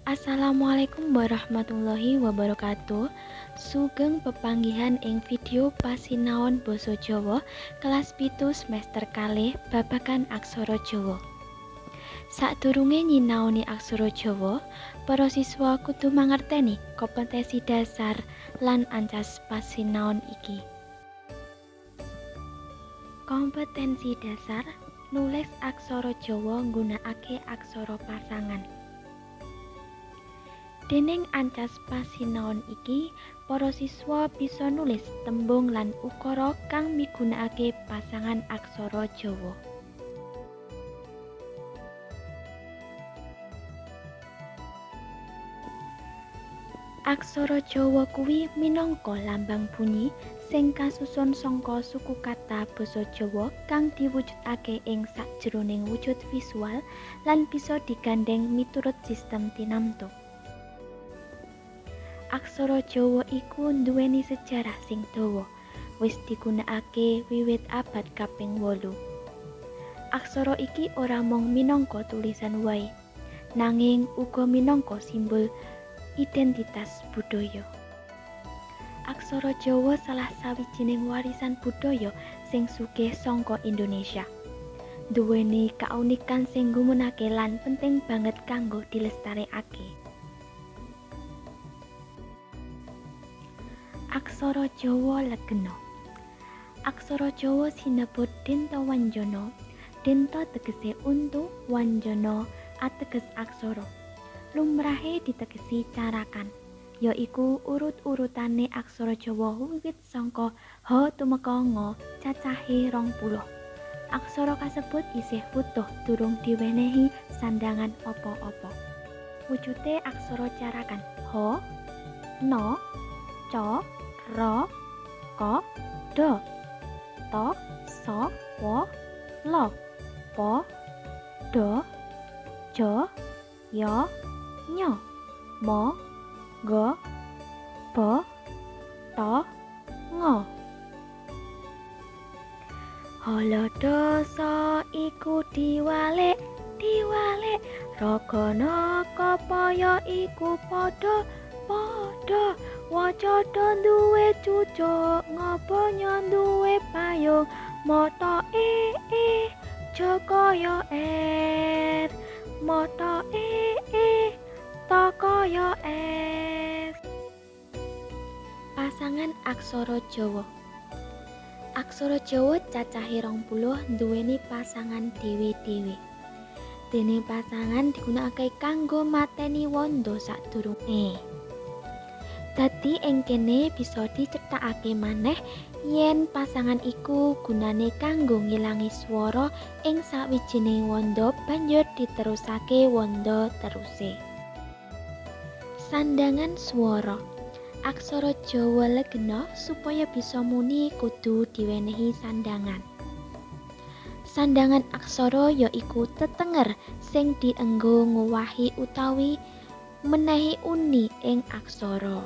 Assalamualaikum warahmatullahi wabarakatuh. Sugeng pepanggihan ing video pasinaon basa Jawa kelas 7 semester kalih babagan aksara Jawa. Sadurunge nyinaoni aksara Jawa, para siswa kudu mangerteni kompetensi dasar lan ancas pasinaon iki. Kompetensi dasar nulis aksara Jawa nggunakake aksara pasangan. Dening ancas pasinaon iki, para siswa bisa nulis tembung lan ukara kang migunakake pasangan aksara Jawa. Aksara Jawa kuwi minangka lambang bunyi sing kasusun saka suku kata basa Jawa kang diwujudake ing sajroning wujud visual lan bisa digandheng miturut sistem tinamtu. Aksara Jawa iku nduweni sejarah sing dawa, wis digunakake wiwit abad kaping 8. Aksara iki ora mung minangka tulisan wae, nanging uga minangka simbol identitas budaya. Aksara Jawa salah sawijining warisan budaya sing sugih saka Indonesia. Nduweni kaunikan sing nggumunake lan penting banget kanggo dilestarekake. Aksara Jawa legena. Aksara Jawa sinebut Denta Wanjana. Denta tegese untu, wanjana ateges aksara. Lumrahe ditegesi carakan, yaiku urut-urutane aksara Jawa wiwit saka ha tumeka nga cacahe 20. Aksara kasebut isih wutuh durung diwenehi sandhangan apa-apa. Wujude aksara carakan ha, na, ca, ra, ka, da, ta, sa, wa, la, pa, da, ja, ya, nya, ma, ga, ba, ta, nga. Haladasa iku diwalik, diwalik, raga naka paya iku padha, padha. Wacada duwe cucuk, ngabanya duwe payung, mata e e, ja kaya r, mata e e, ta kaya s. Pasangan aksara Jawa. Aksara Jawa cacahe 20 nduweni pasangan dhewe-dhewe. Dene pasangan digunakake kanggo mateni wanda sadurunge. Dadi ing kene bisa dicethakake maneh yen pasangan iku gunane kanggo ngilangi swara ing sawijining wanda banjur diterusake wanda teruse. Sandhangan swara. Aksara Jawa legena supaya bisa muni kudu diwenehi sandhangan. Sandhangan aksara ya iku tetenger sing dienggo ngowahi utawi menehi uni ing aksara.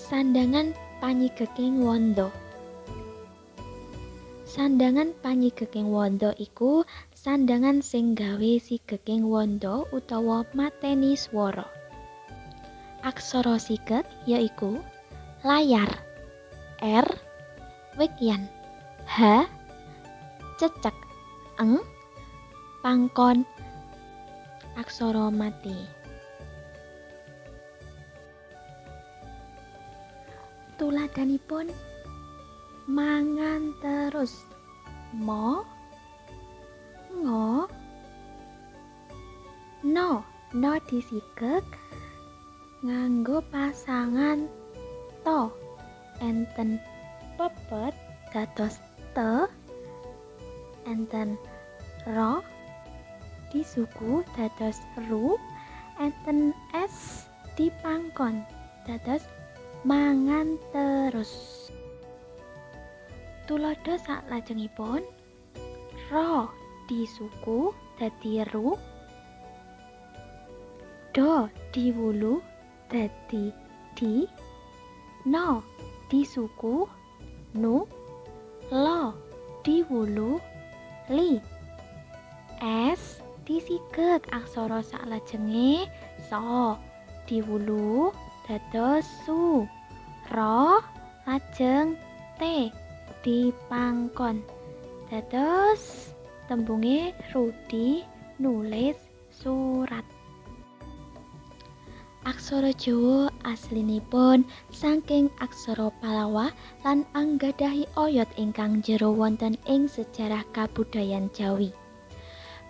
Sandhangan panyigeking wanda. Sandhangan panyigeking wanda iku sandhangan sing gawe sigeking wanda utawa mateni swara. Aksara sigeg yaiku layar, r, wigyan, h, cecek, eng, pangkon, aksara mati. Tuladhanipun mangan terus, ma, ngo, no, no disigeg nganggo pasangan to, enten pepet dados te, enten ro disuku dados ru, enten s dipangkon dados mangan terus. Tuladha saklajengipun ro disuku dadi ru, do diwulu dadi di, no disuku nu, lo diwulu li, s Disigek aksara saklajenge sa, diwulu dados su, ra lajeng t, dipangkon. Dados tembunge Rudi nulis surat. Aksara Jawa aslinipun saking aksara Palawa lan anggadhahi oyot ingkang jero wonten ing sejarah kabudayan Jawi.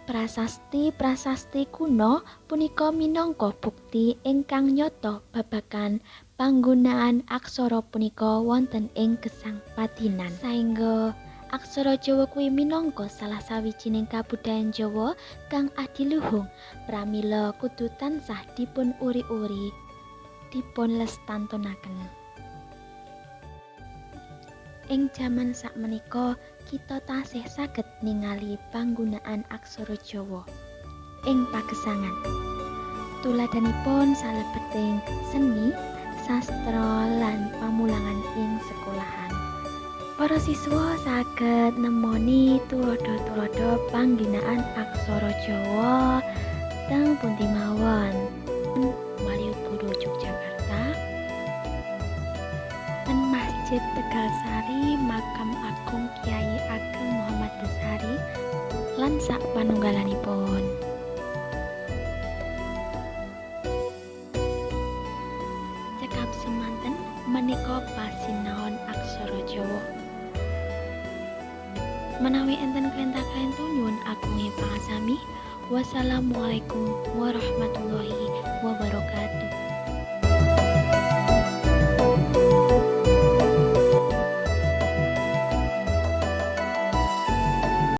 Prasasti-prasasti kuno punika minangka bukti ingkang nyata babagan panggunaan aksara punika wonten ing gesang padinan. Saengga aksara Jawa kuwi minangka salah sawijining kabudayan Jawa kang adiluhung, pramila kudu tansah dipun uri-uri, dipun lestantunaken. Ing jaman sakmenika kita tasih saged ningali panggunaan aksara Jawa ing pagesangan. Tuladhanipun salebeting seni, sastra lan pamulangan ing sekolahan. Para siswa saged nemoni tuladha-tuladha pangginaan aksara Jawa teng pundi mawon. Malioboro Yogyakarta, ten Masjid Tegal Sari, Makam Agung Kyai Ageng Muhammad Besari lan sak panunggalanipun. Cekap semanten menika pasinaon aksara Jawa. Menawi enten klenta-klentu nyuwun agunge pangasami. Wassalamualaikum warahmatullahi.